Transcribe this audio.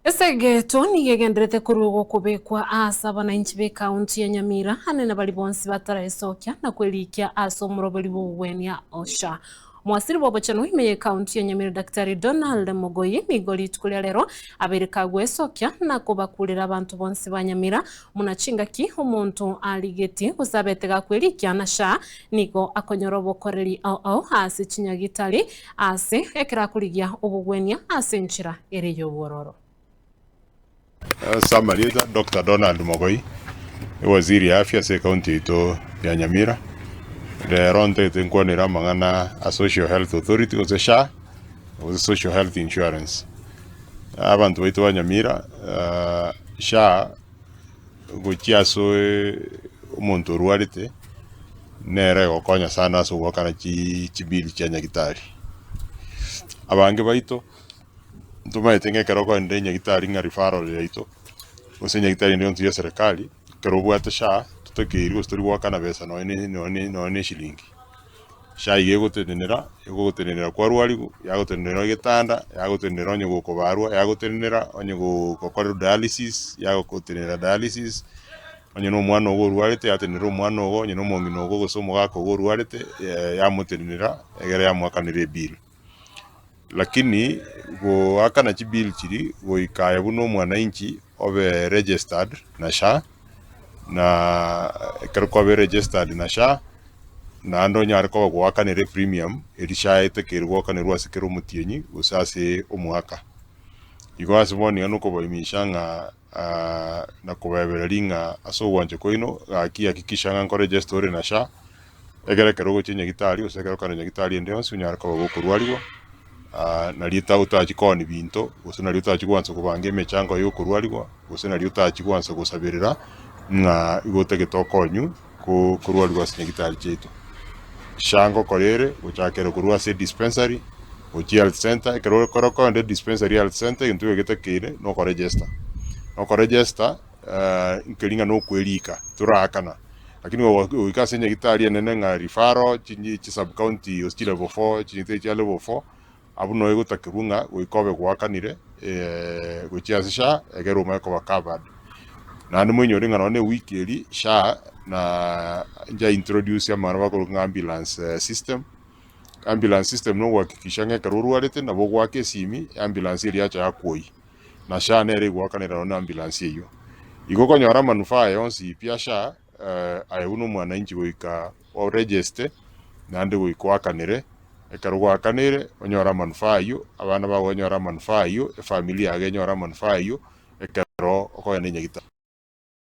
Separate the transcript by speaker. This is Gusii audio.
Speaker 1: Esegeto nigo egenderete korwa ogokobekwa ase abanainchi b'ekaunti ya Nyamira ane na baria bonsi bataraesokia na kwerikia ase omoroberi bw'obogwenia o SHA. Omowasiri bw'obochenu ime y'ekaunti ya Nyamira Daktari Donald Mogoyi nigo rituko ria rero abeire kagwesokia na kobakurera abanto bonsi ba Nyamira buna chingaki omonto arigetie gose abete gakwerikia na SHA nigo akonyora obokoreri ao ao ase chinyagitari Ase ekero akorigia obogwenia ase enchera ere y'obwororo.
Speaker 2: Ase amarieta Doctor Donald Mogoi, ewaziri ya afya ase ecounty yaito ya Nyamira, rero ntagete nkwanere amang'ana a Social Health Authority gose SHA gose Social Health Insurance. Abanto baito ba Nyamira SHA gochia ase omonto orwarete, nere egokonya sana ase ogoakana chibill chia nyagitari. Abange baito, ntomaete ng'a ekero okoenda enyagitari ng'a referral yaito, gose enyagitari ende yonsi ya eserekari, ekero obwate SHA, totakeiri gose tori goakana besa nonye nonye nonye na eshilingi. SHA iga egotenenera, egogotenenera kwarwarigwa, yagotenenera egetanda, yagotenenera onye gokobarwa, yagotenenera onye gokorerwa dialysis, yagotenenera dialysis, onye na omwana ogo orwarete yatenenera omwana ogo, onye na omong'ina ogo gose omogaka ogo orwarete yamotenenera egere yamoakanera ebill. Lakini goakana chibill chiria goika aye buna omwananchi obe registered na SHA, na ekero kwabeire registered na SHA, naende onyare koba goakanera epremium eria SHA etakeire goakanerwa ase kera omotienyi gose ase omwaka. Igo ase bono iga nokobaimisha ng'a na kobaebereria ng'a ase ogwancha kwaino gaki hakikisha ng'a nkoregister ore na SHA, ekero ekero ogochia nyagitari gose ekero okogenda nyagitari ende yonsi onyare koba gokorwariwa, nario otachie koonia binto, gose nario otachie goansa kobanga emechango ya okorwariwa, gose nario otachie goansa gosaberera ng'a igo otagete okonywe ko korwariwa ase nyagitari chiaito. SHA ngokora ere gochakera korwa ase edispensary gochia health centre, ekero ekero okogenda edispensary health centre egento getakeire na okoregister, na okoregister nkeri ng'a nokwerika toraakana, lakini goika ase enyagitari enene ng'a referral chinyi chisub county gose chi level four chinyagitari chia level four, abwo noo egotakerwa ng'a goika obe gwakanire gochia ase SHA egere omanye koba covered. Naende moinyore ng'a nonye na ewiki eria SHA na ncha introduce amang'ana bakoroka ng'a ambulance system, ambulance system na ogohakikisha ng'a ekero orwarete nabo ogoaka esimi, ambulance eria yacha yakwoyia. Na SHA nere egoakanera nonye na ambulance eyio. Igo okonyora amanufaa aya onsi pi a SHA, aye buna omwananchi goika oregeste naende goika oakanere, ekero gwaakanire onyore amanufaa ayio, abana bago banyore amanufaa ayio, efamiri yago enyore amanufaa ayio, ekero okogenda enyagitari.